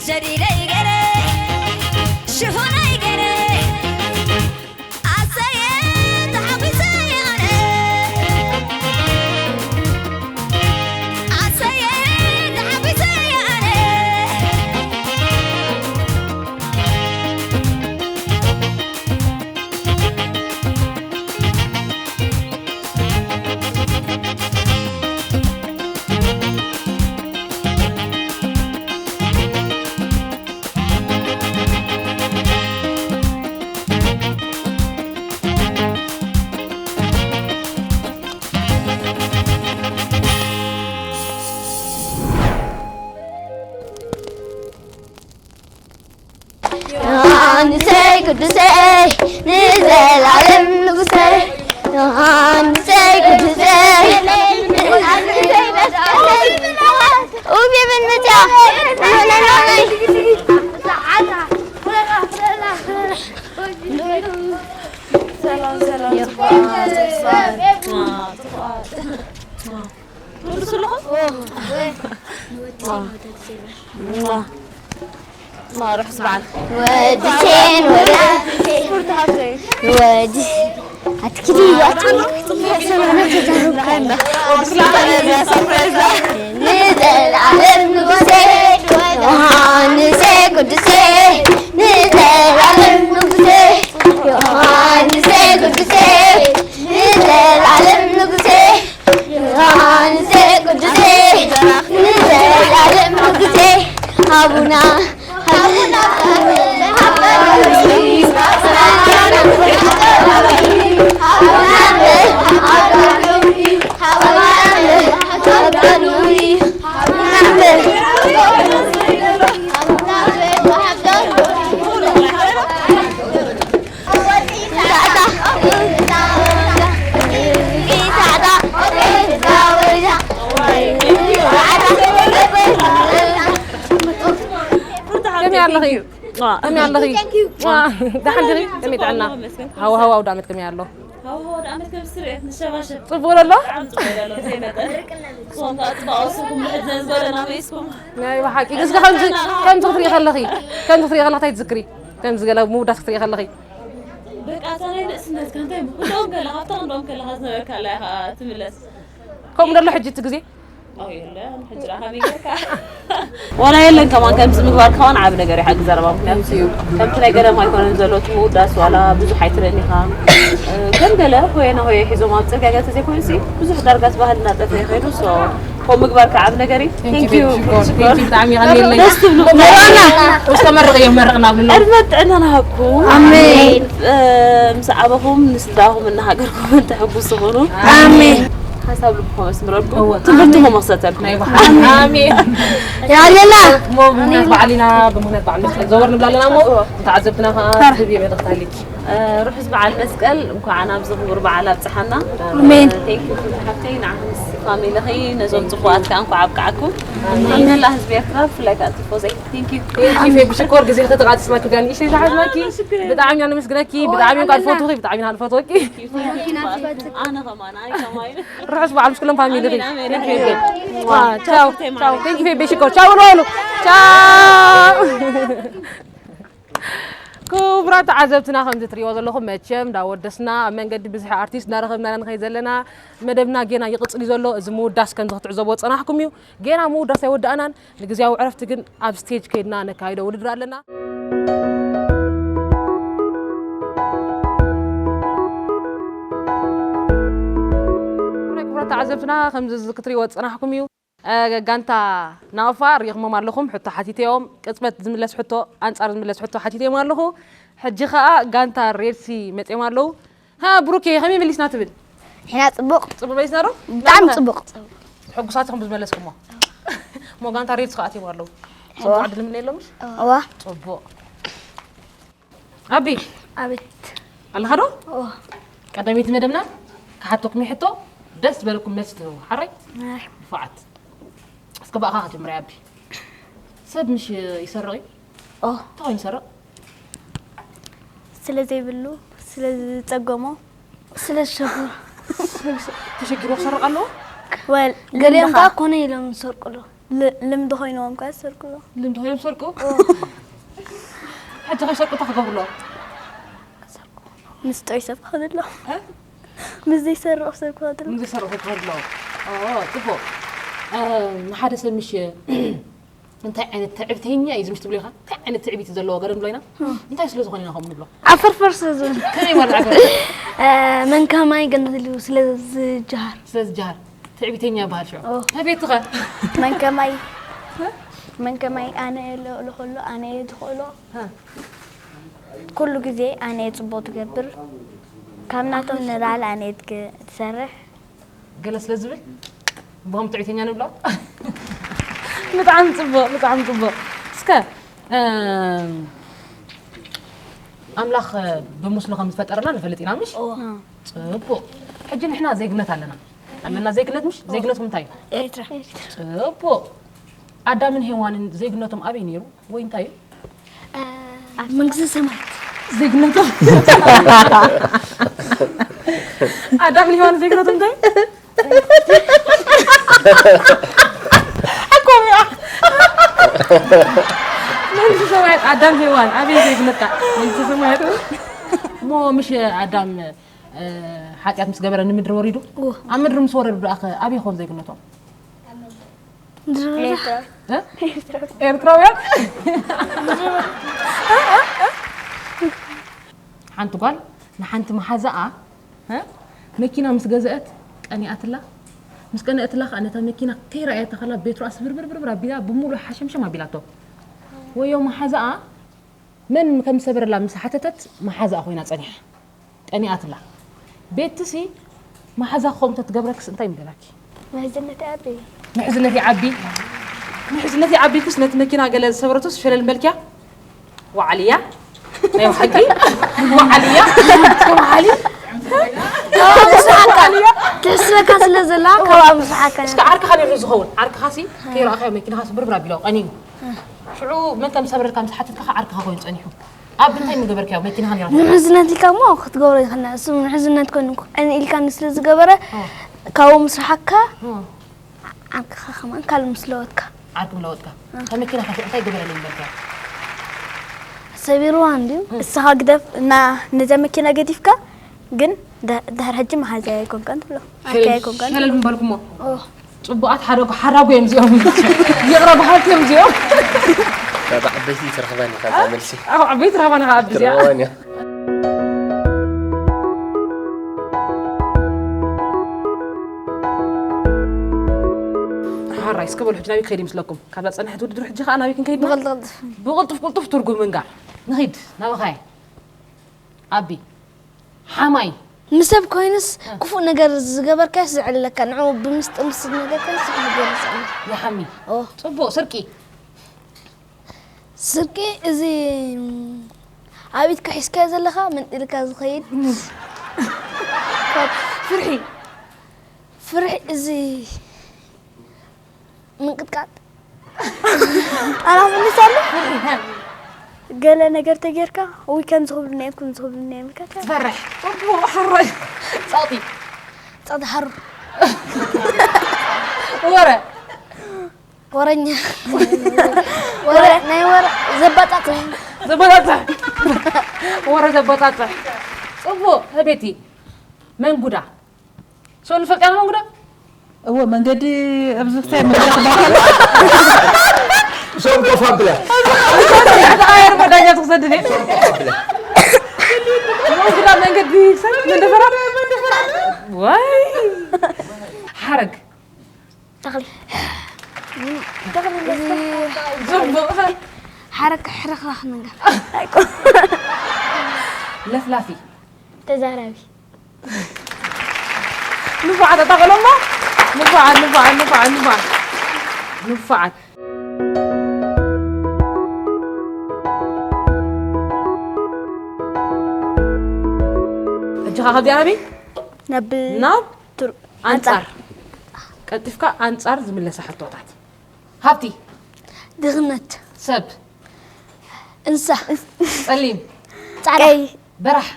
ደዲለይ ገለ ሽፉነይ ገለ ኣሰየ ተሓጒሰ ኣነ ኣሰየ ተሓጒሰ ኣነ ዮሃንሰይ ቅዱሰይ ንዘላለም ንጉሰይ ዮሃንሰይ ቅዱሰይ ዮሃንሰይ መስቀለይ ውብ የመን መጽያ ሰላም ሰላም ጽቡቃት ትወድሱ ኣለኹም? ርሑስ በዓል። ወዲ ሴን ወዲ ወዲ ኣትክዲ ኣትክዲ ንዘላለም ንጉሴ ዮሃንሴ ቅዱሴ ንዘላለም ንጉሴ ዮሃንሴ ቅዱሴ ንዘላለም ንጉሴ ዮሃንስ ቅዱስ ንዘላለም ንጉሴ ሃቡና ሃቡና ከመይ ኣለኺ? ከመይ ኣለኺ? ደሓን ዲኺ? ከመይ ጥዕና? ሃዋሃው ኣውደ ዓመት ከመይ ኣሎ? ሃዋሃው ኣውደ ዓመት ከም ስርየት ንሸባሸብ። ጽቡቕ ኣሎ? ብጣዕሚ ጽቡቕ ኣሎ፣ ብዘይ መጠን። ንስኹም ከኣ ጽቡቕ ኣውስኹም፣ ንሕዘን ዝበለና መይስኩም። ናይ ብሓቂ። እስከ ከምዚ፣ ከምዚ ክትሪኢ ከለኺ፣ ከምዚ ክትሪኢ ከለኺ እንታይ ትዝክሪ? ከምዚ ገለ ምውዳስ ክትሪኢ ከለኺ? በቃ፣ እታ ናይ ንእስነትካ እንታይ እሞ፣ ክንድኦም ከለኻ፣ ኣብታ ክንድኦም ከለኻ ዝነበርካ ኣላ ኢኻ ትምለስ። ከምኡ ደሎ ሕጂ እቲ ግዜ? ኣው የለን፣ ሕጂ ደኣ ከመይ ጌርካ? ዋላ የለን፣ ከማን ከምዚ ምግባር ከማን ዓቢ ነገር እዩ፣ ሓቂ ዘረባ። ምኽንያቱ እዩ፣ ከምቲ ናይ ገዳም ኣይኮነን ዘሎ፣ እቲ ምውዳስ ዋላ ብዙሕ ኣይትርእን ኢኻ። እ፣ ከም ገለ ሆየ ናሆየ ሒዞም ኣብ ጽርግያ ገለ ተዘይኮይኑሲ፣ ብዙሕ ዳርጋ እቲ ባህልና ጠፍአ ይኸይዱ። ሶ፣ ከምኡ ምግባር ከዓ ዓቢ ነገር እዩ። Thank you, Thank you, baby ሽኮር። ሽኮር። Thank you፣ ብጣዕሚ የቐንየለይ። ደስ ትብሉ። መርቕና፣ ውስተ መርቕ እዮም፣ መርቕና ብሎ። ዕድመን ጥዕናን ይሃብኩም። ኣሜን። እ፣ ምስ ዓበኹም፣ ንስድራኹም፣ ንሃገርኩምን ተሐጉሱ ኩኑ። ኣሜን። ሓሳብ ልብኹም ኣስምረልኩም። እወ። ትምህርትኹም ኣኽሰተልኩም። ናይ ብሓቂ። ኣሜን። ያለና። እሞ ብምኽንያት በዓል ኢና፣ ብምኽንያት በዓል መስቀል ዘወር ንብላ ኣለና እሞ፣ ንተዓዘብትና ኸዓ ትህብዮ መልእኽቲ ኣለኪ። እ፣ ርሑስ በዓል መስቀል፣ እንኳዕ ናብዚ ክቡር በዓል ኣብጽሓና። ኣሜን። እ፣ thank you ኩሉ ሓፍተይ፣ ንዓኺ ምስ ፋሚሊኺ፣ ነዞም ጽቡቓት ከኣ እንኳዕ ኣብቅዓኩም። ንመላእ ህዝቢ ኤርትራ፣ ብፍላይ ከኣ ቲፎዘይ፣ thank you። Thank you፣ ፌቢ ሽኮር፣ ግዜኺ ተቓጺስናኪ፣ ጋር ንእሽተይ ዝሓዝናኪ። ብጣዕሚ ኢና ነመስግነኪ፣ ብጣዕሚ ኢና ንፈትወኺ፣ ብጣዕሚ ኢና ንፈትወኪ። ኣነ ከማን፣ ኣነ ከማን። ርሑስ በዓል ምስ ኩሎም ፋሚሊኺ። ኣሜን፣ ኣሜን። ዋ፣ ቻው፣ ቻው። Thank you፣ ፌቢ ሽኮር። ቻው በሉ፣ በሉ። ቻው። ክቡራት ተዓዘብትና፣ ከምዚ ትሪእዎ ዘለኹም መቸም እንዳወደስና ኣብ መንገዲ ብዝሒ ኣርቲስት እንዳረኸብና ኢና ንኸይድ ዘለና። መደብና ጌና ይቕጽል እዩ ዘሎ። እዚ ምውዳስ ከምዚ ክትዕዘብዎ ዝጸናሕኩም እዩ። ጌና ምውዳስ ኣይወዳእናን። ንግዝያዊ ዕረፍቲ ግን ኣብ ስቴጅ ከይድና ነካይዶ ውድድር ኣለና። ክቡራት ተዓዘብትና፣ ከምዚ እዚ ክትሪእዎ ዝጸናሕኩም እዩ። እ፣ ጋንታ ናቕፋ ሪኢኹሞም ኣለኹም፣ ሕቶ ሓቲተዮም፣ ቅጽበት ዝምለስ ሕቶ፣ ኣንጻር ዝምለስ ሕቶ ሓቲተዮም ኣለኹ። ሕጂ ኸኣ ጋንታ ሬድሲ መጺኦም ኣለዉ። ሃ፣ ብሩኬ፣ ከመይ መሊስና ትብል? ንሕና ጽቡቕ። ጽቡቕ መሊስና ዶ? ብጣዕሚ ጽቡቕ። ሕጉሳት ኢኹም ብዝመለስኩሞ? እሞ ጋንታ ሬድሲ ኸኣ ኣትዮም ኣለዉ። ጽቡቕ ዕድል ምነየሎም ምሽ? እዋ። ጽቡቕ። ኣቢ። ኣቤት። ኣለኻ ዶ? እዋ። ቀዳመይቲ መደብና ክሓተኩም ሕቶ ደስ ዝበለኩም መልሲ ትህቡ። ሓራይ? ኣይ። ንፉዓት። እስከ ብኣኻ ክጅምር ኣቢ። ሰብ ምሽ ይሰርቕ እዩ? ኦ። እንታይ ኮይኑ ይሰርቕ? ስለ ዘይብሉ፣ ስለ ዝጸገሞ፣ ስለ ዝሸግሮ። ተሸጊሩ ክሰርቕ ኣለዎ? ወል፣ ገሊኦም ገሊኦም ከኣ ከኣ ኮነ ኢሎም ዝሰርቁ ኣለዉ። ል- ልምዲ ኮይንዎም ከ ዝሰርቁ። ልምዲ ኮይኖም ዝሰርቁ? ሕጂ ከይሰርቁ እንታይ ክገብሩ ኣለዎም? ምስ ጥዑይ ሰብ ክኸዱ ኣለዎም። እ? ምስ ዘይሰርቕ ሰብ ክኸዱ ኣለዎም። ምስ ዘይሰርቁ ክኸዱ ኣለዎም። ኦ፣ ጽቡቕ። እ፣ ንሓደ ሰብ ምሽ እንታይ ዓይነት ትዕቢተኛ እዩ ዝምሽ ትብሉ ኢኻ? እንታይ ዓይነት ትዕቢት እዩ ዘለዎ ገለ ንብሎ ኢና? እንታይ ስለ ዝኾነ ኢና ከምኡ ንብሎ? ዓፈርፈር ስለ ዝብል ከመይ ማለት ዓፈር? መን ከማይ ገነት ኢሉ ስለ ዝጀሃር ስለ ዝጀሃር ትዕቢተኛ ይበሃል ሽዑ። ኦ። ኣቤትኸ? መን ከማይ መን ከማይ ኣነ እየ ልእሎ ከሎ ኣነ እየ ዝኽእሎ። ሃ። ኩሉ ግዜ ኣነ እየ ጽቡቕ ትገብር። ካብ ናቶም ንላዕሊ ኣነ እየ ትግ- ትሰርሕ። ገለ ስለ ዝብል ብኸም ትዕቢተኛ ንብሎ። ብጣዕሚ ጽቡቕ፣ ብጣዕሚ ጽቡቕ። እስከ እም፣ ኣምላኽ ብምስሉ ከም ዝፈጠረና ንፈልጥ ኢና ምሽ? ጽቡቕ። ሕጂ ንሕና ዜግነት ኣለና። ኣለና ዜግነት ምሽ? ዜግነትኩም እንታይ እዩ? ኤርትራ ጽቡቕ። ኣዳምን ሄዋንን ዜግነቶም ኣበይ ነይሩ? ወይ እንታይ እዩ? መንግስተ ሰማያት ዜግነቶም ኣዳምን ሄዋንን ዜግነቶም እንታይ? ኣኮም እያ። መንግስተ ሰማያት ኣዳም ሄዋን ኣበይ ዜግነትካ? መንግስተ ሰማያት እሞ ምሽ ኣዳም እ፣ ሓጢኣት ምስ ገበረ ንምድሪ ወሪዱ? ኣብ ምድሪ ምስ ወረዱ ደኣ ከ ኣበይ ይኾን ዜግነቶም? ኤርትራ እ? ኤርትራውያን? ሓንቲ ጓል ንሓንቲ መሓዛኣ እ? መኪና ምስ ገዘአት ቀኒኣትላ። ምስ ቀነአትላ ከዓ ነታ መኪና ከይረኣየታ ከላ ቤትሮኣ ስብርብርብርብር ኣቢላ ብምሉእ ሓሸምሸም ኣቢላቶ። ወዮ መሓዛኣ መን ከም ዝሰበረላ ምስ ሓተተት መሓዛኣ ኮይና ጸኒሓ። ቀኒኣትላ። ቤትሲ መሓዛ ክኸውን ተትገብረክስ እንታይ ምገበርኪ? ምሕዝነት ኣቢ ምሕዝነት ይዓቢ። ምሕዝነት ይዓቢ ኢልክስ ነቲ መኪና ገለ ዝሰበረቶስ ሸለል መልክያ? ወዓልያ? ናይ ሓቂ? ወዓልያ? ወዓሊ? ትሕስበካ ስለ ዘላ ካብኣ ምስሓካ እስከ ዓርክኻ ነይሩ ዝኸውን። ዓርክኻሲ ከይረኣኻዮ መኪናኻ ስብርብር ኣቢሎ ቀኒኡ። ሽዑ መን ከም ዝሰበረልካ ምስ ሓተትካ ዓርክኻ ኮይኑ ጸኒሑ። ኣብ እንታይ ምገበርካዮ? መኪናኻ ነይራ። ምሕዝነት ኢልካ እሞ ክትገብሮ ይኽእልና። እሱ ምሕዝነት ኮይኑ ቀኒ ኢልካ ስለ ዝገበረ ካብኡ ምስሓካ ዓርክኻ ከማን ካልእ ምስ ለወጥካ። ዓርኪ ምለወጥካ። እታ መኪናኻ ሽዑ እንታይ ገበረለይ ምበልካዮ? ሰቢርዋ እንድዩ። እስኻ ግደፍ እና ነዛ መኪና ገዲፍካ ግን ዳ- ድሕሪ ሕጂ መሓዛይ ኣይኮንካን ትብሎ። ዓርካይ ኣይኮንካን ሸለል ምበልኩሞ። ኦ ጽቡቓት ሓዳጉ ሓዳጉ እዮም እዚኦም። ይቕረ በሃልቲ እዮም እዚኦም። ካብ ዓበይቲ ትረኽበን ኢኻ እዛ መልሲ። ኣብ ዓበይቲ ረባና ካብ ኣብዚኣ። ትረኽበን እያ። ሓራይ እስከ በሉ ሕጂ ናበይ ክኸይድ ይመስለኩም? ካብዛ ጸንሐት ውድድር ሕጂ ከኣ ናበይ ክንከይድ ኢና? ብቕልጥቕልጥፍ ብቕልጡፍ ቅልጡፍ ትርጉም ምንጋር። ንኺድ ናበኻየ? ኣቢ ሓማይ ምስ ሰብ ኮይኑስ ክፉእ ነገር ዝገበርካስ ዝዕለካ ንዕኡ ብምስጢር ምስ ነገርካስ ዝገርጽ ኣሎ። ይሓሚ። ኦ ጽቡቕ ስርቂ ስርቂ እዚ ኣብ ኢድካ ሒዝካዮ ዘለኻ መንጢልካ ዝኸይድ ፍርሒ ፍርሒ እዚ ምንቅጥቃጥ ኣና ምንሳሉ ገለ ነገር ተጌርካ ወይ ከም ዝኽብሉ ነይም ከም ዝኽብሉ ነይም ኢልካ ትፈርሕ። ጽቡቕ ሓራይ ጸቕጢ ጸቕጢ ሓሩ ወረ ወረኛ ወረ ናይ ወረ ዘባጣጥሕ ዘበጣጥሕ ወረ ዘበጣጥሕ ጽቡቕ። ኣቤቲ መንጉዳ ሰው ንፈልጥ ያለ መንጉዳ እወ መንገዲ ኣብዚ ክሳይ መድረኽ ባከል ሰው ኮፋ ብላ ተቐየር መዳኛ ትክሰድኒ መንጉዳ መንገዲ ክሳይ መንደፈራ ወይ ሓረግ ተኽሊ ጽቡቕ ሓረግ ሕርኽራኽ ነገር ለፍላፊ ተዛራቢ ንፉዓት ኣጣቐሎማ ንፉዓት ንፉዓት ንፉዓት ንፉዓት ንፉዓት ሕጂ ኸዓ ካብዚኣ ናበይ ናብ ናብ ቱር- ኣንጻር ቀልጢፍካ ኣንጻር ዝምለሳ ሕቶታት ሃብቲ ድኽነት ሰብ እንስሳ ጸሊም ጻዕዳ ቀይ በራሕ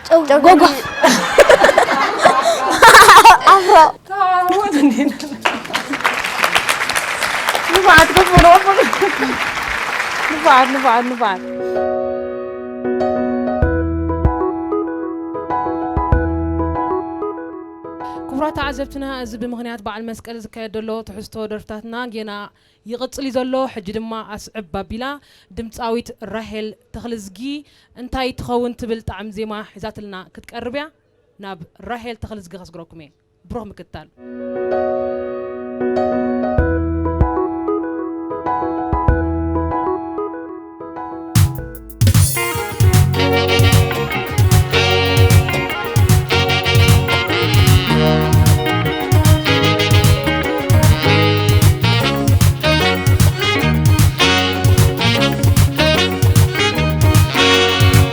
ጨው ጎጓፍ ኣፍሮ ታወት እንዴ ንፋዓት ክትብሎ ንፋዓት ንፋዓት ንፋዓት። ክቡራት ተዓዘብትና፣ እዚ ብምኽንያት በዓል መስቀል ዝካየድ ዘሎ ትሕዝቶ ደርፍታትና ጌና ይቕጽል እዩ ዘሎ። ሕጂ ድማ ኣስዕብ ኣቢላ ድምጻዊት ራሄል ተኽልዝጊ እንታይ ትኸውን ትብል ጣዕም ዜማ ሒዛትልና ክትቀርብ እያ። ናብ ራሄል ተኽልዝጊ ከስግረኩም እየ። ብሩኽ ምክትታል።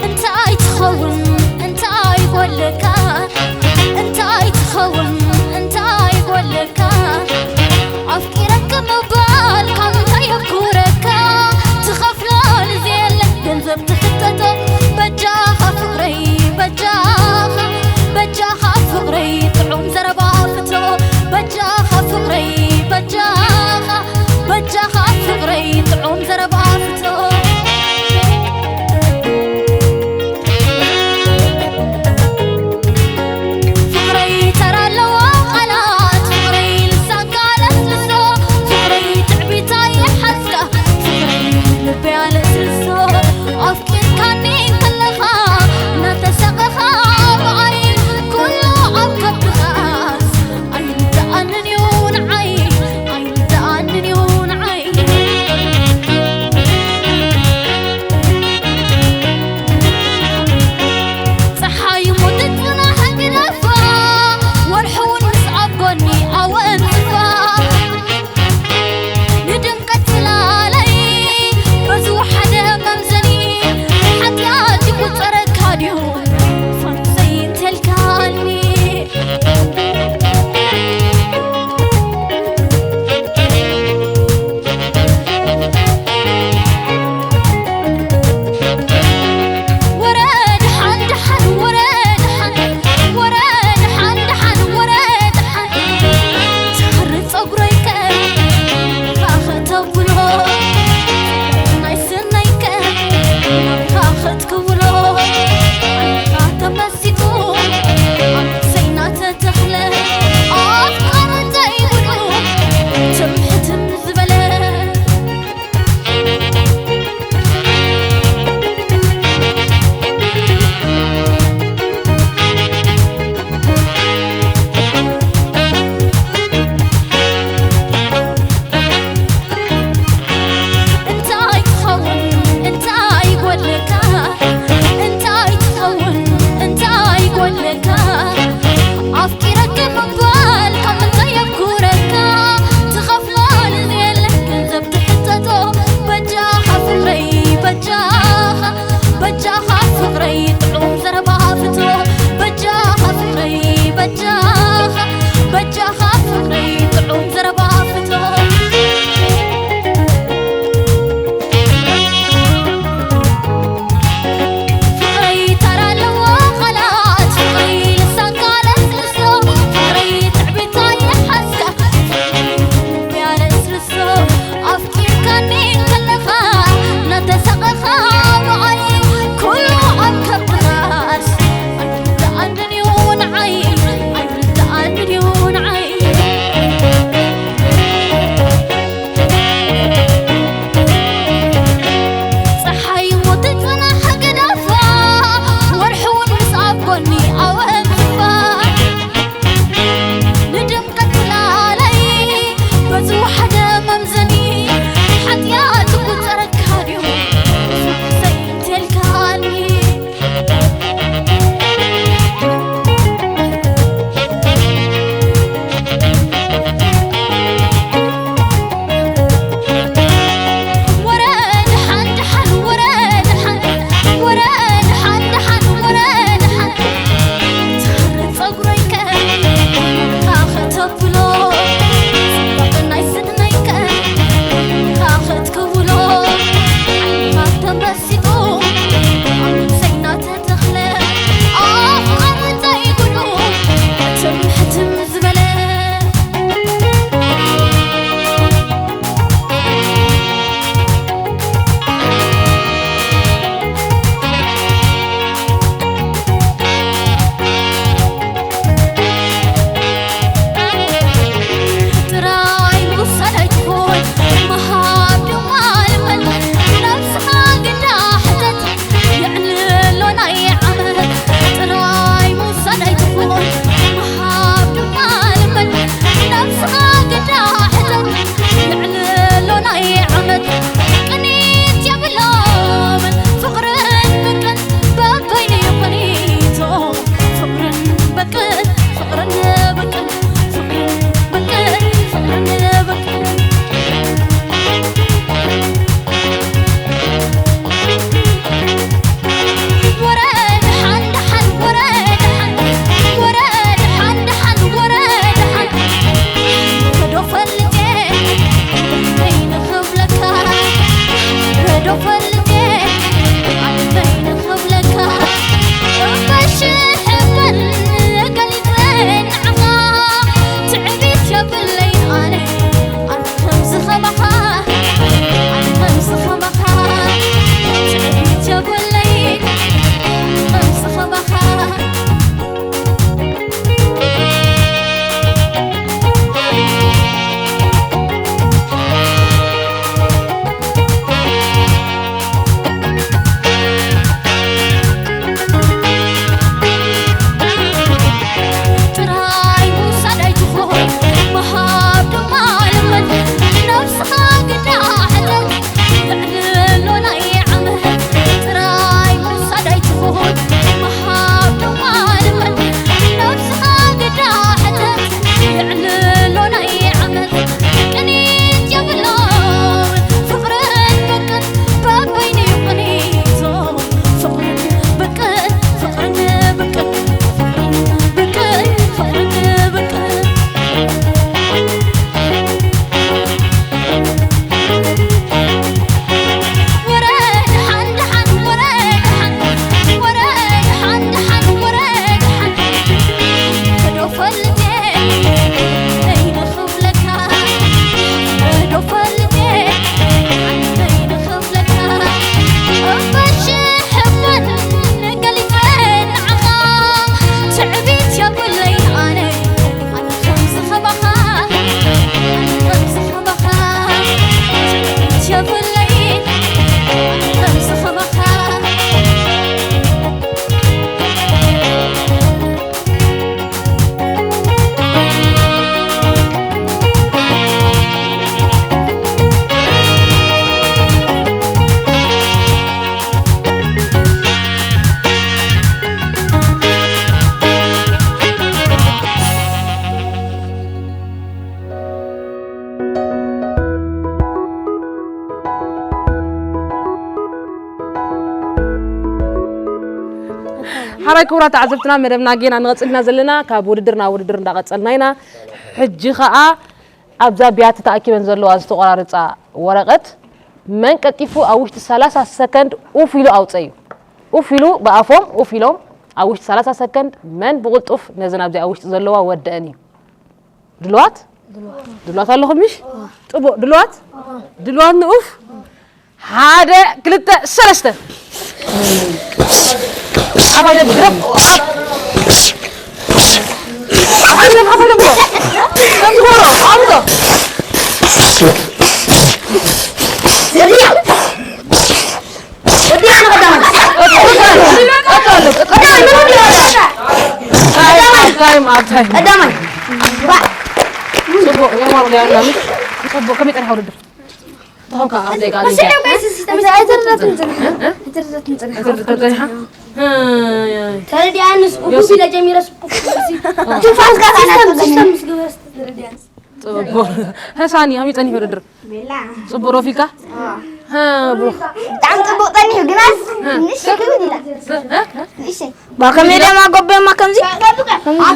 እንታይ ትኸውን እንታይ ጎለካ እንታይ ትኸውን እንታይ ጎለካ ኣብ ዶ ፈልጌ ኣንተይ ንኽብለካ እምበሽሕ እበል ገሊጸ ንዓኻ ትዕቢት የብለይን ኣነ ኣነ ከምዚ ኸማኻ ኣነ ከምዚ ኸማኻ ትዕቢት የብለይን ኣነ ከምዚ ኸማኻ ጥራይ ምውሳድ ኣይትኹን ምሃብ ድማ ልመድ ነብስኻ ግዳ ሕተት የዕልሎ ናይ ዓመት ጥራይ ምውሳድ ኣይትኹን ምሃብ ድማ ልመድ ነብስኻ ግዳ ሕተት የዕልሎ ናይ ዓመት ቅኒት የብሎን ፍቕርን ብቅን በበይኑ ይቕኒቶ ፍቕርን ብቅን ፍቕርን ብቅን ፍቕርን ብቅን ፍቕርን ብቅን ወረ ደሓን ደሓን ወረ ደሓን ወረ ደሓን ደሓን ወረ ደሓን ከዶ ፈልጌ ሓራይ ክቡራት ተዓዘብትና መደብና ጌና ንቐጽልና ዘለና ካብ ውድድር ናብ ውድድር እንዳቐጸልና ኢና። ሕጂ ኸኣ ኣብዛ ብያቲ ተኣኪበን ዘለዋ ዝተቖራረጻ ወረቐት መን ቀልጢፉ ኣብ ውሽጢ ሰላሳ ሰከንድ ኡፍ ኢሉ ኣውፀ እዩ። ኡፍ ኢሉ ብኣፎም ኡፍ ኢሎም ኣብ ውሽጢ ሰላሳ ሰከንድ መን ብቕልጡፍ ነዘን ኣብዚኣ ውሽጢ ዘለዋ ወደአን እዩ። ድልዋት ድልዋት ኣለኹም ምሽ? ጥቡቕ ድልዋት ድልዋት ንኡፍ ሓደ ክልተ ሰለስተ ኣባይ ደም ግረፍ ኣባይ ደም ኣባይ ደም ግረፍ ደም ግረፍ ኣባይ ደም ተረዲኣንስ ኡፍ ኢለ ጀሚረስ ትንፋስ ጋር ኣላ ተረዲኣንስ ጽቡቅ። ሀሳኒ፣ ከመይ ጸኒሑ ውድድር? ቤላ። ጽቡቅ ሮፊካ? አ። ሀ፣ ብሩክ። ብጣዕሚ ጽቡቅ ጸኒሑ፣ ግናስ እ። ንእሽተይ ክብል ኢላ። እ፣ እ፣ እ። ንእሽተይ። ባ ከመይ ደማ ጎበማ ከምዚ?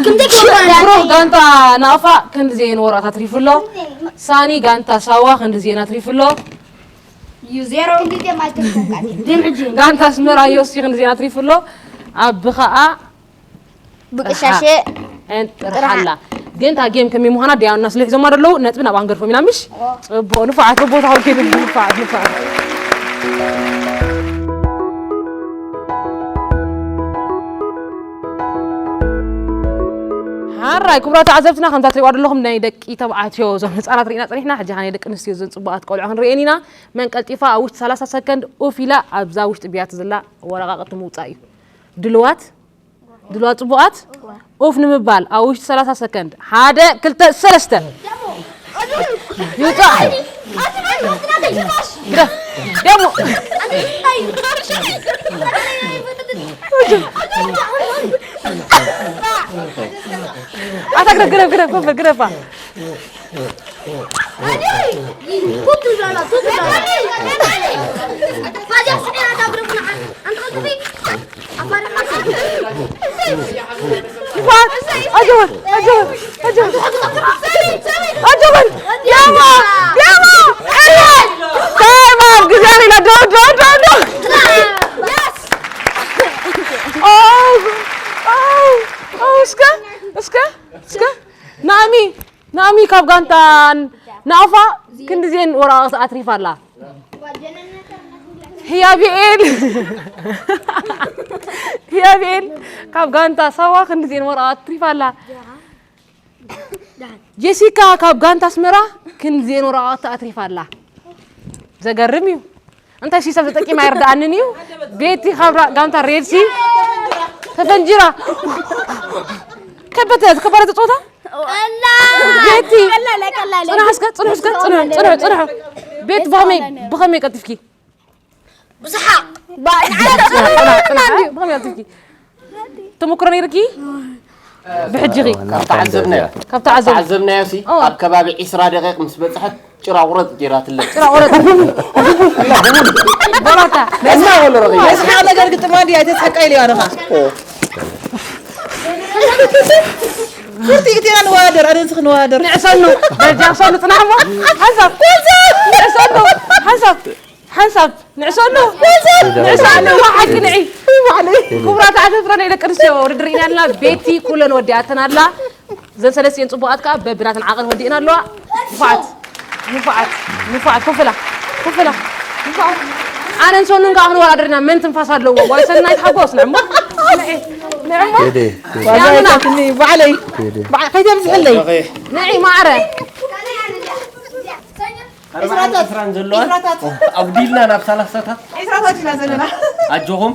ከምዚ። ብሩክ ጋንታ ናቕፋ ክንድዚ እየን ወረቓታት ኣትሪፉ ኣሎ። ሳኒ ጋንታ ሳዋ ክንድዚ እየን ኣትሪፉ ኣሎ። ዩ ዜሮ። ክንድዚ እየን ኣትሪፉ ኣሎ። ግን ሕጂ። ጋንታ ኣስመራ ዮሲ ክንድዚ እየን ኣትሪፉ ኣሎ። ኣብ ኸኣ ብቅሻሸ ጥርሓ። ጥርሓላ። ግን እታ ጌም ከመይ ምዃና ዲያና ስለ ሒዞማ ደለዉ ነጥቢ ናብ ኣንገድፎም ኢና ምሽ? ጽቡቕ ንፉዓት በቦታኹም ከይዱ ንፉዓት ንፉዓት። ሓራይ ክቡራት ተዓዘብትና ከምታ ትሪእዋ ዘለኹም ናይ ደቂ ተባዕትዮ እዞም ህፃናት ርኢና ፀኒሕና ሕጂ ናይ ደቂ ኣንስትዮ እዘን ፅቡቓት ቆልዑ ክንርእየን ኢና። መን ቀልጢፋ ኣብ ውሽጢ ሰላሳ ሰከንድ ኡፍ ኢላ ኣብዛ ውሽጢ ብያቲ ዘላ ወረቓቕቲ ምውፃእ እዩ። ድልዋት ድልዋ ጽቡቓት ኡፍ ንምባል ኣብ ውሽጢ ሰላሳ ሰከንድ ሓደ ክልተ ሰለስተ ይውጻእ። ግዳ ደሞ ኣታ ግረፍ ግረፍ ግረፍ ግረፍ ግረፋ ኣጆወን ኣጆወን ኣጆወን ኣጆወን ያማ ያማ ታይም ኣውት ግዜ ኣኺላ ዶ ዶ ኣሚ ካብ ጋንታ ናቕፋ ክንድዜን ወረቓቕቲ ኣትሪፋ ኣላ። ህያብኤል ህያብኤል ካብ ጋንታ ሳዋ ክንድዜን ወረቓቕቲ ኣትሪፋ ኣላ። ጄሲካ ካብ ጋንታ ኣስመራ ክንድዜን ወረቓቕቲ ኣትሪፋ ኣላ። ዘገርም እዩ። እንታይ ሲሳብ ተጠቂማ ኣይርድኣንን እዩ። ቤቲ ካብ ራ- ጋንታ ሬድሲ ተፈንጂራ። ከበተ ከባረ ተጾታ ቤቲ ጽንሕ እስከ ጽንሕ እስከ ጽንሕ ጽንሕ ጽንሕ። ቤት ብኸመይ ብኸመይ ቀልጥፍኪ? ብስሓቅ። ብኸመይ ቀልጥፍኪ? ተሞክሮ ነይርኪ? ብሕጂ ኺ? ካብ ተዓዘብናዮ። ካብ ተዓዘብ- ተዓዘብናዮ ሲ ኦ። ኣብ ከባቢ ዒስራ ደቂቕ ምስ በጽሐት ጭራ ቁረጥ ጌራትለ። ጭራ ቁረጥ። በራታ። እስማ ወሎ ረኺ። መስሓቅ ነገር ግጥማ እንዲ ኣይተስሓቃ ኢለ ኣነኻ። ፍርቲ እቲና ንዋደር ኣነ ዝኽ ንዋደር። ንዕሰሉ። ደጃ ሰሉ ጽናሕሞ። ሓንሳብ። ንዕሰሉ። ሓንሳብ። ሓንሳብ ንዕሰሉ። ንዕሰሉ። ሓቂ ንዒ። ክቡራት ኣዘዝትራ ናይ ደቂ ኣንስትዮ ውድድር ኢና ኣለና። ቤቲ ኩለን ወዲኣተን ኣላ። ዘን ሰለስቲኤን ጽቡቓት ከኣ በብናተን ዓቐን ወዲእና ኣለዋ። ንፉዓት። ንፉዓት። ንፉዓት። ኮፍላ። ኮፍላ። ንፉዓት። ኣነን ሰኑን ከኣ ክንወዳደር ኢና። መን ትንፋስ ኣለዎ? ዋይ ሰናይት ሓጎስ ንዕሞ። ንዒ። ንዕሞ። ቴዲ። ያምና። ዋዛይታትኒ ባዕለይ። ቴዲ። ባዕ- ከይተብዝሕለይ። ንዒ ማዕረ። ኣርባዓን ዕስራን ዘለዋ ኣጉዲልና ናብ ሰላሳታት ዒስራታት ኢና ዘለና። ኣጆኹም።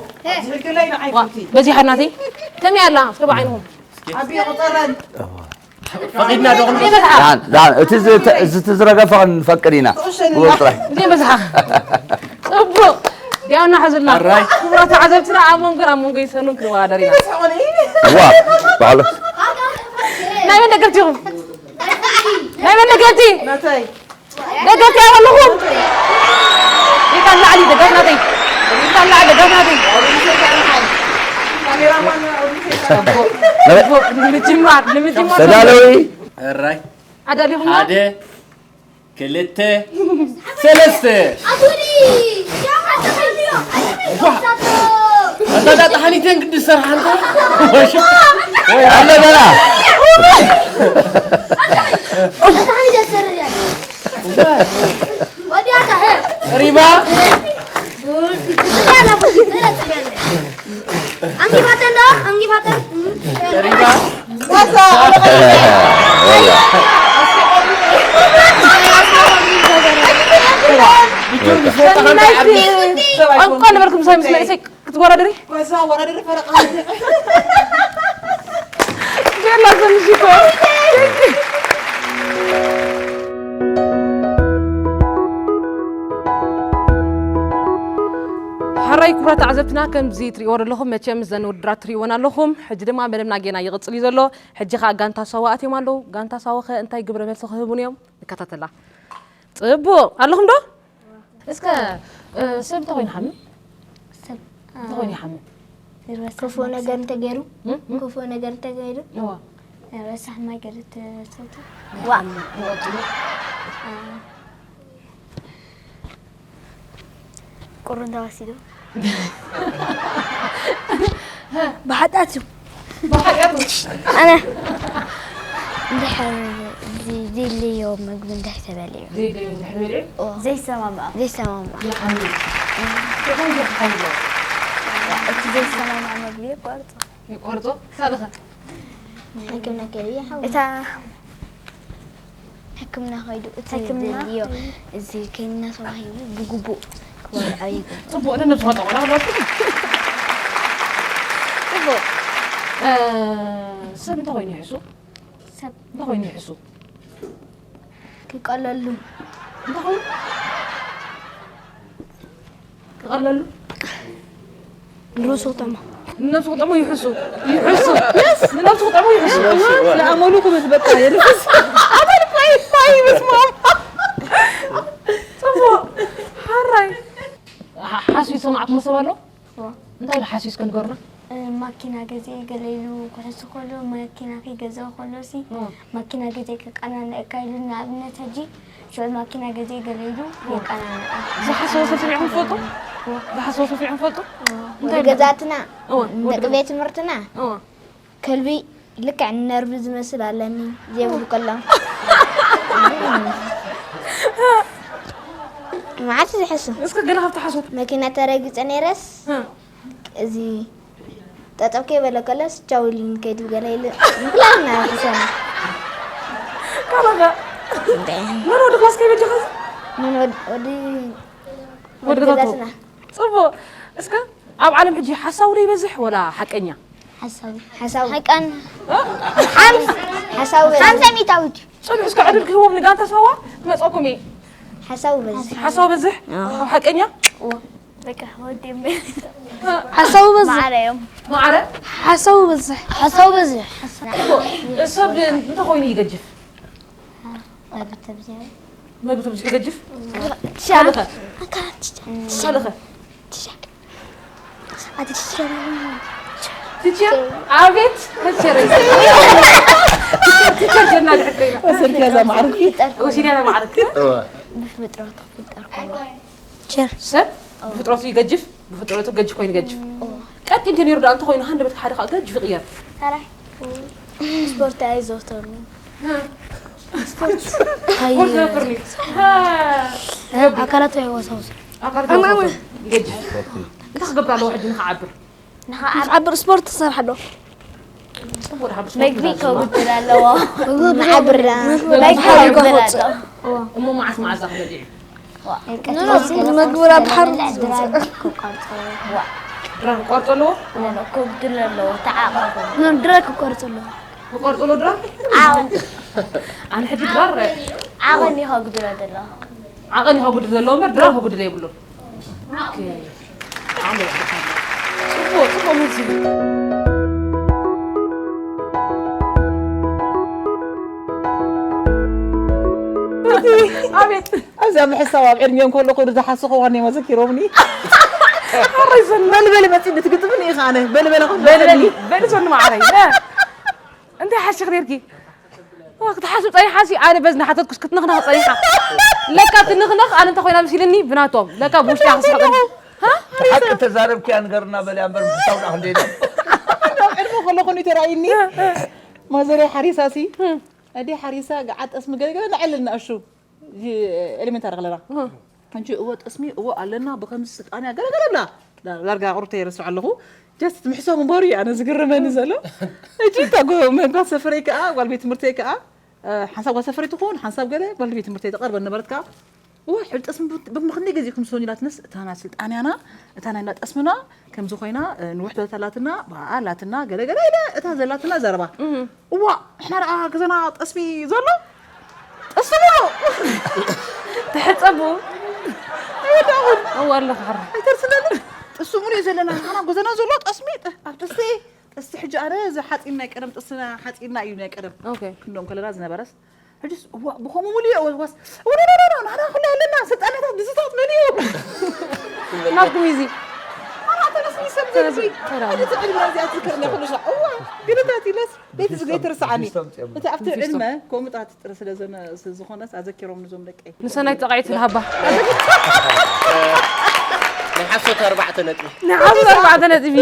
ዋ፣ በዚሓ ናተይ። ከመይ ኣላ? እስከ ብዓይንኹም። ኣቢ ቁጠረን። ፈቒድና ዶ ክንብል? ዳን፣ ዳን፣ እቲ ዝተ-፣ እዚ እቲ ዝረገፈ ክንፈቅድ ኢና። ክዑሸ ንላ። ግበር ጥራይ። ዘይበዝሓ። ጽቡቕ። ዲያና ሓዙልና። ኣራይ። ክቡራት ተዓዘብትና፣ ኣብ መንጎን ኣብ መንጎ ይሰኑን ክንወዳደር ኢና። ይበዝሓ ኾነ። ዋ፣ ባዕሉ። ናይ መን ደገፍቲ ኢኹም? ናይ መን ደገፍቲ? ናተይ። ደገፍቲ ኣለኹም? ኢድ ኣላዕሊ፣ ደገፍ ናተይ። ኢድ ኣላዕሊ፣ ደገፍ ናተይ። ንምጅማር፣ ንምጅማር። ተዳለዊ። ሕራይ። ኣዳሊኹም? ሓደ፣ ክልተ፣ ሰለስተ። ኣታ ዳጣ ሓኒተን ግዲ ዝሰርሓ እንተ። ኣለ በላ። ሪባ። ሪባ። ቋንቋ ነበርኩም ሳይ ምስ መንእሰይ ክትወዳደሪ? በዛ ወዳደሪ ፈረቃ። ቤላ ትንሽ እኮ። ሕራይ ክቡራት ተዓዘብትና፣ ከምዚ ትሪእዎ ዘለኹም መቸም ዘን ውድድራት ትሪእወን ኣለኹም። ሕጂ ድማ መደብና ጌና ይቕጽል እዩ ዘሎ። ሕጂ ኸኣ ጋንታ ሳዋ ኣትዮም ኣለዉ። ጋንታ ሳዋ ኸ እንታይ ግብረ መልሲ ክህቡን እዮም? ንከታተላ። ጽቡቕ። ኣለኹም ዶ? እስከ፣ እ፣ ሰብ እንተኾይኑ ሓምም? ሰብ፣ እንታይ ኮይኑ ይሓምም? ይረሳሕ ክፉእ ማይ ነገር ክሰቲ። እንተገይሩ? እም? እም? ክፉእ ነገር እንተገይሩ? እዋ። ረሳሕ ማይ ገይሩ ትሰቲ። ዋ። ይሓምም። ይቐጽሉ። አ። ቁርን ተዋሲዱ። ብሓጢኣት እዩ። ብሓጢኣት እዩ። ኣነ እንድሕር ዚ-፣ ዘየድልዮ ምግቢ እንድሕር ተበሊዑ። ዘየድልዮ እንድሕር በሊዑ? ኦ። ዘይሰማማዕ። ዘይሰማማዕ። ይሓምም። ከመይ ገይርካ ትሓምሞ? እቲ ዘይሰማማዕ ምግቢ የቋርጾ። የቋርጾ? ካልእ ኸ? ሕክምና ከይዱ ይሓምም። እታ ሕክምና ከይዱ እቲ ሕክምና ዘድልዮ ከይዱ። እዚ ከኒና ተዋሂቡ ብግቡእ ክበልዖ ይግባእ። ጽቡቕ፣ ነነብስኻ ጠቕላላ ክበልዕ። ጽቡቕ። እ፣ ሰብ እንታይ ኮይኑ ይሕሱ? ሰብ እንታይ ኮይኑ ይሕሱ? ክቀለሉ። እንታይ ኮይኑ? ክቐለሉ? ንርእሱ ክጠሞ። ንነብሱ ክጠሞ ይሕሱ። ይሕሱ። ንነብሱ ክጠሞ ይሕሱ። ንኣመሉ ክብስ በቃ የድፍስ። ኣመል ፋይ ፋይ ይብስ ማማ። ጽቡቕ። ሓራይ። ሓ-፣ ሓስዩ ዝሰማዕኩሞ ሰብ ኣሎ? እዋ። እንታይ ኢሉ ሓስዩ እስከ ንገሩና? እ፣ ማኪና ገዚኤ ገለ ኢሉ ክሕሱ ከሎ፣ ማኪና ከይገዘአ ከሎ ሲ፣ እዋ። ማኪና ገዚኤ ከቃናንዐካ ኢሉ፣ ንኣብነት ሕጂ ሽዑ ማኪና ገዚኤ ገለ ኢሉ የቃናንዐ። ዝሓሰቦ ሰብ ሰሚዕኩም ትፈልጡ? እዋ። ዝሓሰቦ ሰብ ሰሚዕኩም ትፈልጡ? እዋ። እንታይ ወዲ ገዛትና፣ እዋ፣ ወዲ ደቂ ገዛ። ቤት ትምህርትና፣ እዋ። ከልቢ ልክዕ ነርቢ ዝመስል ኣለኒ፣ ዘይብሉ ከሎ። መዓልቲ ዝሕሱ። እስከ ገለ ካብቲ ሓሶት። መኪና ተረጊጸ ነይረስ፣ እ። እዚ ጠጠው ከይበለ ከለስ ቻው ኢሉኒ ከይዱ ገለ ኢሉ። ምክላልና ተሰማ። ካባኻ። እንዴ። መን ወዲ ክላስ ከይበጀኸ? መን ወዲ፣ ወዲ፣ ወዲ ወዲ ገዛትና። ገዛትና። ጽቡቕ። እስከ ኣብ ዓለም ሕጂ ሓሳዊ ዶ ይበዝሕ ወላ ሓቀኛ? ሓሳዊ። ሓሳዊ። ሓቀን። እ? ሓምስ-፣ ሓሳዊ። ሓምሳ ሚእታዊት። ጽኑዕ፣ እስከ ዕድል ክህቦም ንጋንታ ሳዋ ክመጽኣኩም እየ። ሓሳዊ በዝሕ። ሓሳዊ በዝሕ? ኣዎ። ሓቀኛ? በቃ ወዲ እምበር። ሓሳዊ በዝሕ። ማዕረ እዮም። ማዕረ? ሓሳዊ በዝሕ። ሓሳዊ በዝሕ። ሰብ እንተኾይኑ ይገጅፍ። መግቢ ተብዚሑ። መግቢ ተብዚሑ ይገጅፍ? ትሻ። ካልኸ? ካልኸ? ትሻ። ኣቲ ትሻ። ቲቸር? ኣቤት፣ ቲቸር። ቲቸር ጀና ድሕር ኮይና። ወሰድኪ እዛ ማዕረግ። ወሲድያ እዛ ማዕረግ። እወ። ብፍጥረቱ ክፍጠር ከሎ። ቲቸር። ሰብ ብፍጥረቱ ይገጅፍ፣ ብፍጥረቱ ገጅፍ ኮይኑ ይገጅፍ። ቀጢን እንተ ነይሩ ደኣ እንተኾይኑ ሃንደበት ሓደ ከዓ ገጅፍ ይቕየር። ታራይ። ስፖርት ኣይዘውተርኒ። ስፖርት። ስፖርት ዘውተርኒ። ኣካላት ኣይወሳውስ። ኣካላት ኣይወሳውስ። ይገጅፍ። እንታይ ክገብር ኣለዎ ሕጂ ንኽዓብር? ንኽዓብር ስፖርት ትሰርሕ ኣሎ። ጽቡቕ ድሓር ብስፖርት መግቢ ትሰርሕ። ከጉድል ኣለዎ። መግቢ ንዓብር። መግቢ መግቢ ከጉድል ከወጽእ። ኣለዎ። እሞ መዓስ መዓስ ክበልዕ? ዋ። ንመግቢ ናብ ድሓር ድራር ክቋርጾ። ዋ። ድራር ክቋርጾ ኣለዎ? ዋ፣ ከጉድል ኣለዎ። ተዓቐቡ። ኖ፣ ድራር ክቋርጾ ኣለዎ። ክቋርጾ ኣለዎ ድራር? ዓቐን። ኣነ ሕጂ ድራር ዓቐን እዩ ከጉድሎ ዘሎ። ዓቐን እዩ ከጉድል ዘለዎ እምበር ድራር ከጉድል የብሉን። ኦኬ። ጽቡቕ፣ ጽቡቕ መልሲ። ኣቤት። ኣብዚኣ ምሕሳብ ኣብ ዕድሜኦም ከለኹ ዝሓስኹ ዋኒኦም ኣዘኪሮምኒ። ኣረይ ዘና። በል በል መጺኒ ትግጥምኒ ኢኻ ኣነ። በል በል ኣኹ በል በል፣ በል ዘኑ ማዕረይ። እንታይ ሓሲኽ ነርኪ? ዋ፣ ክትሓስብ ጸኒሓ ሲ፣ ኣነ በዚ እናሓተትኩስ ክትንኽነኽ ጸኒሓ። ለካ ትንኽነኽ ኣነ እንተ ኮይና መሲልኒ ብናቶም። ለካ ብውሽጢ ክስሕቕ። ሃ? ሓቂ ተዛረብኪ እያ ንገርና በልያ እምበር ምሕሳው ደኣ ክንደይ ኢሎም። ኣብ ዕድመ ከለኹ እዩ ተራእዩኒ። ማዘርያ ሓሪሳ ሲ፣ ኣደይ ሓሪሳ ገዓት ጠስሚ ገለገለ ንዕልል ንኣሹ። እዚ ኤሌመንታሪ ከለና። እህ። ሕጂ እወ ጠስሚ፣ እወ ኣለና፣ ብኸምዚ ስልጣንያ ገለገለ ብላ። ዳ-፣ ዳርጋ ቁርብተይ ይርስዖ ኣለኹ። ጀስት ምሕሳው ምንባሩ እዩ ኣነ ዝግርመኒ ዘሎ። ሕጂ እታ ጎ-፣ መ-፣ ጓል ሰፈረይ ከኣ፣ ጓል ቤት ትምህርተይ ከኣ፣ እ፣ ሓንሳብ ጓል ሰፈረይ ትኹን፣ ሓንሳብ ገለ ጓል ቤት ትምህርተይ ትቐርበን ነበረት ከኣ። እወ፣ ሕጂ ጠስሚ ብ-፣ ብ-፣ ክንደይ ግዜ ኢኹም ትሰንዩ ኢላትንስ፣ እታ ናይ ስልጣንያና፣ እታ ናይ እንዳ ጠስምና፣ ከምዚ ኮይና፣ እ፣ ንውሕደት ኣላትና፣ ብኣኣ ኣላትና፣ ገለ ገለ ኢለ፣ እታ ዘላትና ዘረባ። እህ። እዋ፣ ንሕና ደኣ ገዛና ጠስሚ ዘሎ? ጠስሚ ሙሉእ። ትሕጸቡ? ኣይወዳእኹም። እዋ፣ ኣለኹ ሕራይ። ኣይተርስለኒ። ጥስቲ ሙሉእ እዩ ዘለና። ንሕና ገዛና ዘሎ ጠስሚ፣ ጥ-፣ ኣብ ጥስቲ፣ ጥስቲ ሕጂ ኣነ እዚ ሓጺን ናይ ቀደም ጥስትና ሓጺንና እዩ ናይ ቀደም። ኦኬ። ክንዶም ከለና ዝነበረስ። ሕጅስ፣ እዋ፣ ብኸምኡ ሙሉእ እየ፣ ወስዋስ። ወ-፣ ኖ፣ ኖ፣ ኖ፣ ኖ፣ ንሕና ኩሉ ኣለና። ስልጣነታት ድስታት መን እዩ? ናትኩም እዩ እዚ። ኣነ ኣተነስ ሚሰብ ተነስ፣ ዘልኩኝ። ተራ። ሕጂ እቲ ዕድመ እዚኣ ትዝክርኒ ኩሉ ሻዕ። እዋ፣ ግንታት ኢለስ። ቤት ዝገይ ትርስዓኒ። ዲስታንስ እዮም። እቲ ኣብቲ ዕድመ ከምኡታት ጥረ ስለ ዘነ-፣ ስለ ዝኾነስ ኣዘኪሮም ንዞም ደቀይ። ንሰናይ ተቓዒት ልሃባ። ናይ ሓሶት ኣርባዕተ ነጥቢ። ናይ ሓሶት ኣርባዕተ ነጥቢ።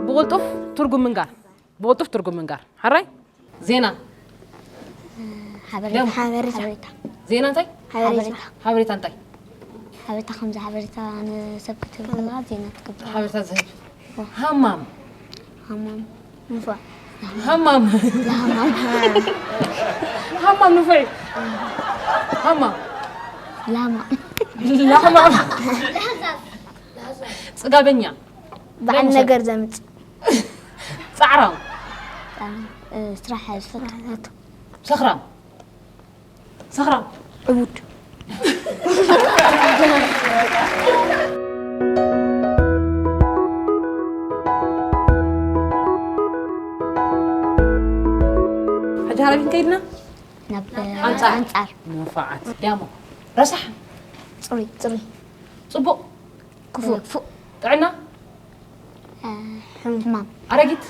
ብቕልጡፍ ትርጉም ምንጋር። ብቕልጡፍ ትርጉም ምንጋር። ሓራይ? ዜና። ሓበሬታ። ደም። ሓበሬታ። ሓበሬታ። ዜና እንታይ? ሓበሬታ። ሓበሬታ። ሓበሬታ እንታይ? ሓበሬታ ከምዚ ሓበሬታ ንሰብ ክትህብ ከለኻ ዜና ትገብር። ሓበሬታ ዝህብ። ኦ። ሃማም። ሃማም። ንፉዕ። ሃማም። ለሃማም። ሃማም ንፉዕ እዩ። ሃማም። ላማ። ላማም። ጽጋበኛ። በዓል ደም ሰብ። ነገር ዘምጽእ። ጻዕራም። ጻዕራም፣ እ፣ ስራሕ ዝፈቱ። ሰኽራም። ሰኽራም። ዕቡድ። ሕጂ ሃረቢን ከይድና? ናብ ኣንጻር። ኣንጻር። ንፉዓት። ዳሞ። ረሳሕ። ጽሩይ። ጽሩይ። ጽቡቕ። ክፉእ። ክፉእ። ጥዕና። እ፣ ሕማም። ኣረጊት።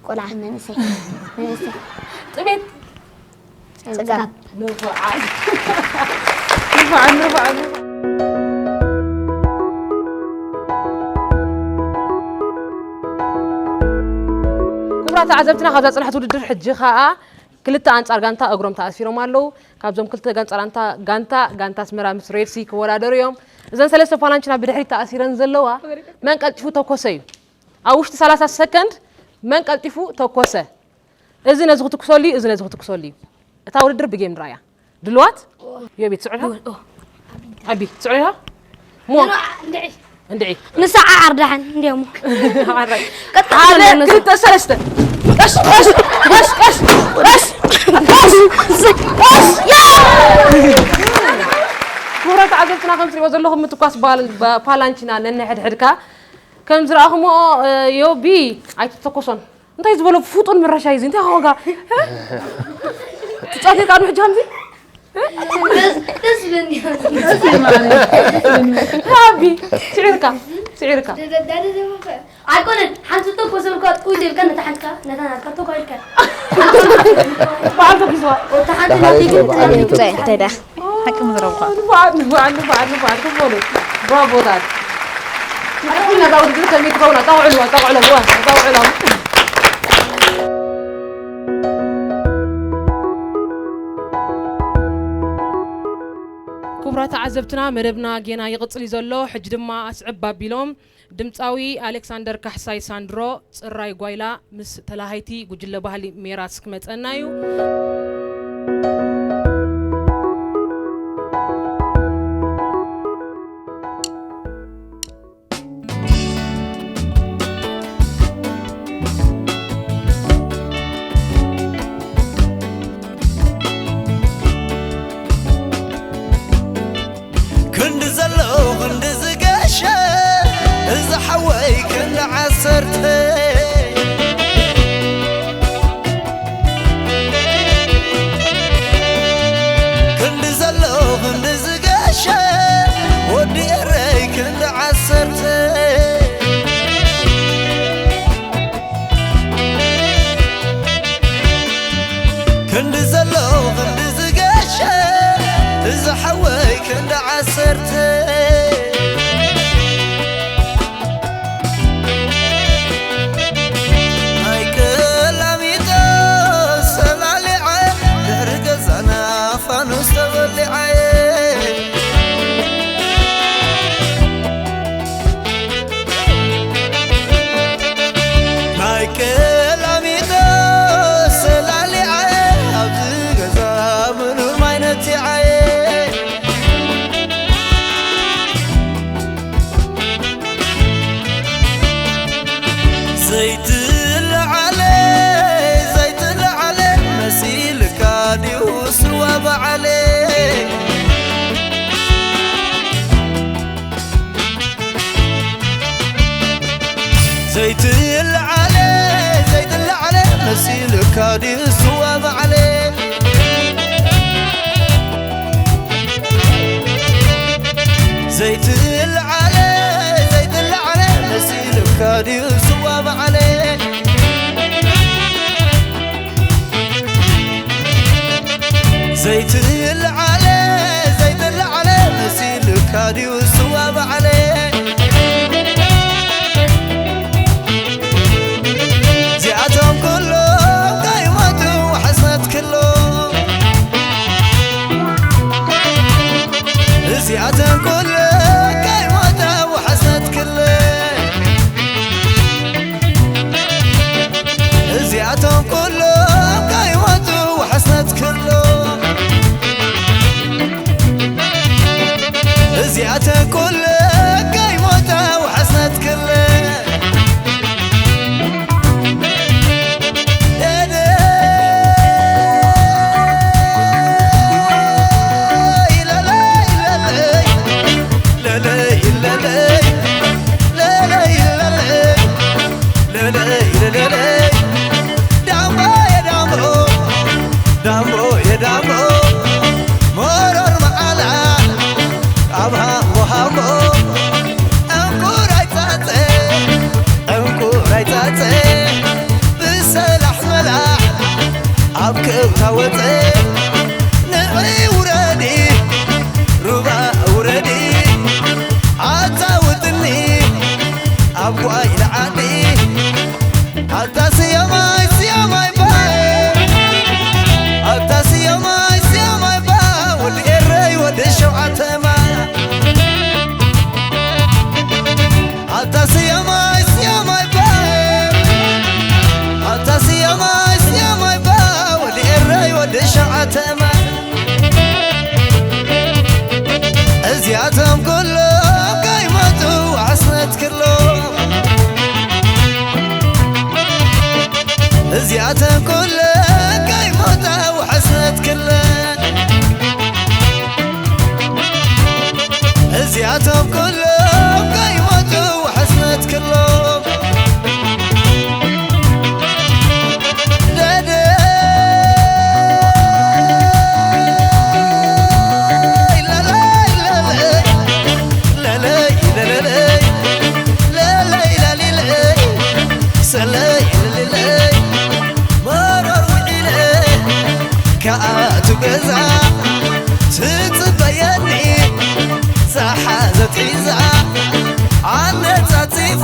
ቆልዓ። መንእሰይ። መንእሰይ። ጥሜት። ጽጋብ። ጽጋብ። ንፉዓት። ንፉዓት፣ ንፉዓት፣ ንፉዓት። ተዓዘብትና፣ ካብዛ ጽንሕቲ ውድድር ሕጂ ኸኣ ክልተ ኣንጻር ጋንታ እግሮም ተኣሲሮም ኣለዉ። ካብዞም ክልተ ኣንጻር ኣንታ-፣ ጋንታ፣ ጋንታ ኣስመራ ምስ ሬድሲ ክወዳደሩ እዮም። እዘን ሰለስተ ፓላንችና ብድሕሪት ተኣሲረን ዘለዋ መን ቀልጢፉ ተኮሰ እዩ። ኣብ ውሽጢ ሰላሳ ሰከንድ መን ቀልጢፉ ተኮሰ። እዚ ነዚ ክትኩሰሉ እዩ፣ እዚ ነዚ ክትኩሰሉ እዩ። እታ ውድድር ብጌም ንርኣያ። ድልዋት? ዮቢ፣ ትስዕር ኢኻ? ኦ። ኣቢ፣ ትስዕር ኢኻ? ሞ? እንድዒ። እንድዒ። ንሳ ዓዓር ደሓን፣ እንድዒ እሞ። ዓራይ። ቀጥ ሓደ፣ ቀጥ ክልተ፣ ሰለስተ። ቀስ፣ ቀስ፣ ቀስ፣ ቀስ፣ ቀስ፣ ቀስ፣ ቀስ። ያ! ክቡራት ተዓዘብትና፣ ከም ትሪእዎ ዘለኹም ምትኳስ ባል-፣ ባ-፣ ፓላንቺና ነንሕድሕድካ ከም ዝረኣኹምዎ፣ እ፣ ዮቢ ኣይትተኮሶን። እንታይ ዝበሎ ፍጡን ምረሻ እዩ እዚ? እንታይ ኾንካ? ትጻወት ነርካ ቅድሚ ሕጂ ከምዚ? ደስ፣ ደስ ዝብለኒ እዩ። ሃቢ፣ ስዒርካ፣ ስዒርካ። ደ-፣ ደ-፣ ደ-፣ ደ-፣ ኣይኮነን፣ ሓንቲ ተኮሰልኳ ጥውል ኢልካ ነታ ሓንትካ፣ ነታ ናትካ ተኳልካ። በዓል ተኪስዋ። እታ ሓንቲ ናተይ ግን ደሓር ትጸ-፣ ይተኮስ። ደዳ። ሓቂ ምዝረብኳ። ንፉዓት፣ ንፉዓት፣ ንፉዓት፣ ንፉዓት፣ ክበሉ። ብራቮታት። ንሕና እዛ ውድድር ከመይ ትኸውን? ኣጣቕዕልዋ፣ ኣጣቕዕልዋ፣ ኣጣቕዕልዋ። ክቡራት ተዓዘብትና፣ መደብና ጌና ይቕጽል እዩ ዘሎ። ሕጂ ድማ ኣስዕብ ኣቢሎም ድምጻዊ ኣሌክሳንደር ካሕሳይ ሳንድሮ፣ ጽራይ ጓይላ፣ ምስ ተላሃይቲ ጉጅለ ባህሊ ሜራስ ክመጸና እዩ። ክንዲ ዘሎ ክንዲ ዝገሸ፣ እዚ ሓወይ ክንዲ ዓሰርተ። ክንዲ ዘሎ ክንዲ ዝገሸ፣ ወዲ ኤረይ ክንዲ ዓሰርተ። ክንዲ ዘሎ ክንዲ ዝገሸ፣ እዚ ሓወይ ክንዲ ዓሰርተ። ናይ ቀላሚጦስ ሰላሊዐ፣ ድሕሪ ገዛና ፋኑስ ተወሊዐ። ናይ ቀላሚጦስ ሰላሊዐ፣ ኣብዚ ገዛ ምኑር ማይ ነቲዓየ። ዘይትለዓለ፣ ዘይትለዓለ መሲልካ ድዩ ስዋ በዓለ? ዘይትለዓለ፣ ዘይትለዓለ መሲልካ ድዩ ስዋ በዓለ? ዘይትለዓለ፣ ዘይትለዓለ መሲልካ ድዩ ስዋ በዓለ? ዘይትለዓለ፣ ዘይትለዓለ መሲልካ ድዩ ስዋ በዓለ? እዚኣቶም ኩሎም ከይሞቱ ሕስነት ክሎ። እዚኣቶም ኩሎም ከይሞቱ ሕስነት ክሎ። እዚኣቶም ኩሎም ከይሞቱ ሕስነት ክሎ። እዚኣተን ኩለን ከይሞታ ወሓስናት ክለን። ለለይ፣ ለለይ፣ ለለይ፣ ለለይ፣ ለለይ፣ ለለይ፣ ለለይ፣ ለለይ፣ ለለይ፣ ዳምቦ የዳምቦ፣ ዳምቦ የዳምቦ፣ መሮር መዓላ ኣብ ሃምቦ ሃምቦ፣ ዕንቁራይ ጻጸ፣ ዕንቁራይ ጻጸ፣ ብሰላሕ መላሕ ኣብ ከብታ ወጸ፣ ንዒ ውረዲ፣ ሩባ ውረዲ፣ ኣጻውትኒ ኣብ ጓይላ ዓዲ። ኣታ ስያማይ፣ ገዛ ትጽበየኒ ዝሓዘት ሒዛ ኣነጻጺፋ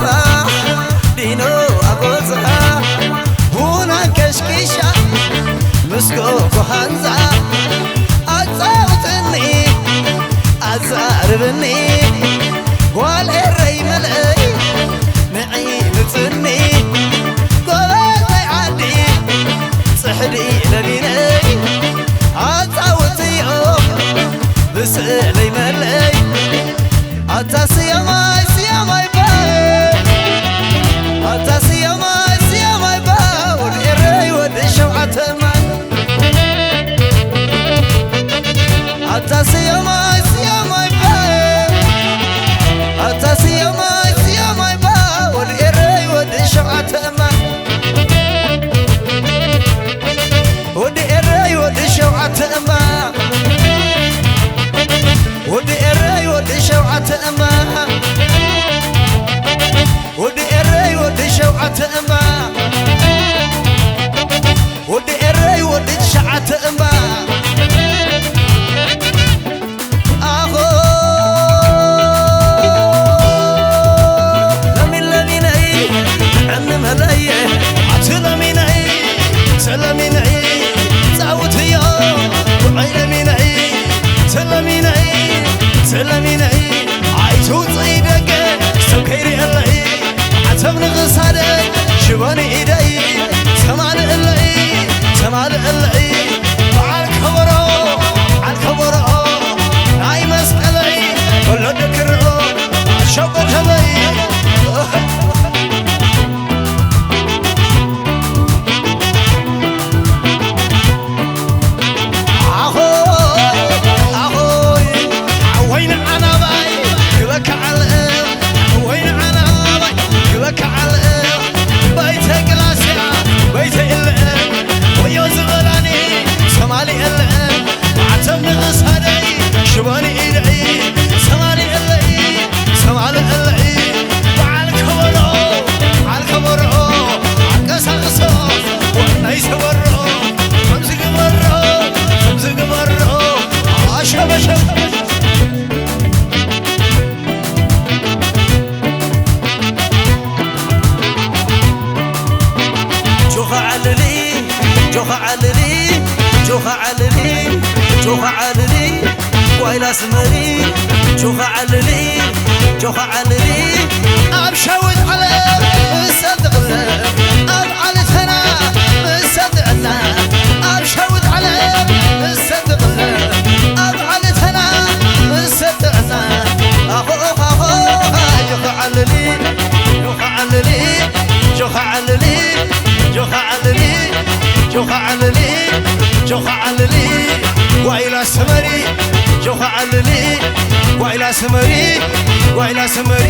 ዲኖ ኣብ ገዝኣ ቡና ከሽኪሻ ምስ ጎጎ ሃንዛ ኣጻውትኒ ኣዛርብኒ ጓል ኤረይ መልእይ ንዒ ምጽኒ ጎበዝ ናይ ዓዲ ጽሕዲ ለሚነይ ኣጻውትዮ ብስእለይ መለይ ኣታ ስያማይ ስያማይ በ ኣታ ስያማይ ስያማይ በ ወዲ ኤረይ ወዲ ሸውዓተ እማን ኣታ ስያማይ ስያማይ በ ኣታ ስያማይ ስያማይ በ ወዲ ኤረይ ወዲ ሸውዓተ እማን ወዲ ኤረይ ወዲ ሸውዓተ እማ ወዲ ኤረይ ወዲ ሸውዓተ እማ ወዲ ኤረይ ወዲ ሸውዓተ እማ ወዲ ኤረይ ወዲ ትሽዓተ እማ ኣኾ ለሚን ለሚነይ ዕንመለየ ኣቲ ለሚነይ ሰለሚነይ ጻውትዮ ውዐይ ለሚነይ ሰለሚነይ ሰለሚነይ ኣይትውፅኢ ደገ ሰብ ከይርእየለይ ዓተብ ንኽሳደ ሽበኒ ኢደይ ተማልእለይ ተማልእለይ በዓል ከበሮ በዓል ከበሮ ናይ መስቀለይ ወለዶ ክርኦ ኣሸበተለይ ኣኾይ ኣኾይ ሓወይ ንዓናባይ ክበካ ዓልእ ሓወይ ንዓናባይ ክበካ ዓልእ በይተ ቅላስያ በይተ እልእ ወዮ ዝበላኒ ሰማሊ እልእ ዓተብ ንኽሳደይ ሽባኒ ኢደይ ሰማሊ እልእ ሰማሊ እልእ በዓል ከበሮ በዓል ከበሮ ኣንቀሳቕሶ ወናይ ሰበሮ ከምዚ ግበሮ ከምዚ ግበሮ ኣሸበሸብ ጆኻ ዓልሊ ጆኻ ዓልሊ ጆኻ ዓልሊ ጆኻ ዓልሊ ጓይላ ስመሪ ጆኻ ዓልሊ ጆኻ ዓልሊ ኣብ ሸዊት ዓለም እሰጥቕለ ኣብ ዓልተና እሰጥዕና ኣብ ሸዊት ዓለም እሰጥቕለ ኣብ ዓልተና እሰጥዕና ኣኾ ኦኻ ኾ ኦኻ ጆኻ ዓልሊ ጆኻ ዓልሊ ጆኻ ዓልሊ ጆኻ ዓልሊ ጆኻ ዓልሊ ጆኻ ዓልሊ ጓይላ ሰመሪ ጆኻ ዓልሊ ጓይላ ሰመሪ ጓይላ ሰመሪ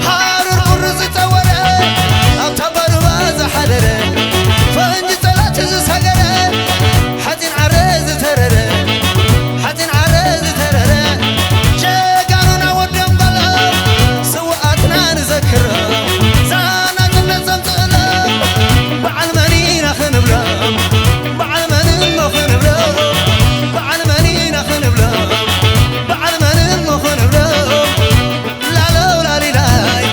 ሃሩር ቁሪ ዝጠወረ ኣብታ ባርባ ዝሓደረ ፈንጂ ጸላእቲ ዝሰገረ ሓጺን ዓረ ዝተረረ ሓጺን ዓረ ዝተረረ ጀጋኑና ወደም ባላ ስውኣትና ንዘክሮ ዛና ጥነት ዘምጽእሎም በዓል መን ኢና ክንብሎም በዓል መን እሞ ክንብሎም በዓል መን ኢና ክንብሎም በዓል መን እሞ ክንብሎም ላለው ላሊላይ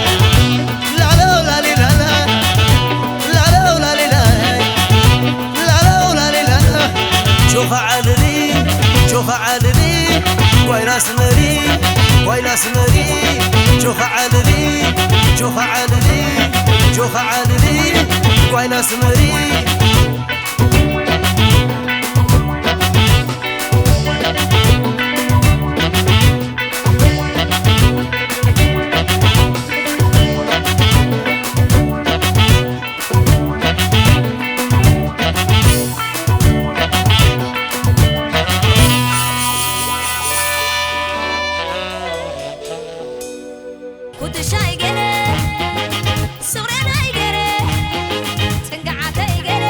ላለው ላሊላላ ላለው ላሊላይ ላለው ላሊላላ ጆኻ ዓልሊ ጆኻ ዓልሊ ጓይላ ስመሪ ጓይላ ስመሪ ጆኻ ዓልሊ ጆኻ ዓልሊ ጆኻ ዓልሊ ጓይላ ስመሪ ኩትሻይ ገረ ሱሬናይ ገረ ጽንግዓተይ ገረ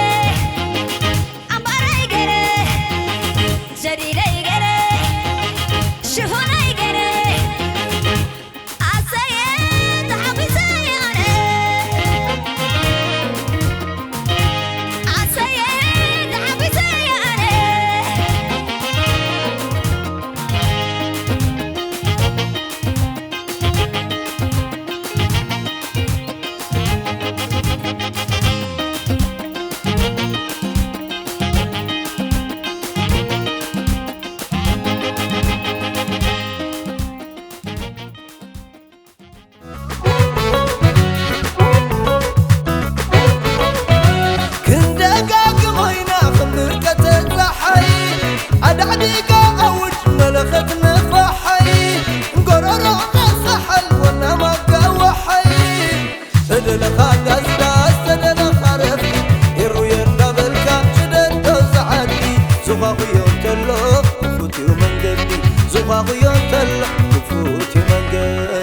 ኣኽዮ እንተሎ ክፉት እዩ መንገድ።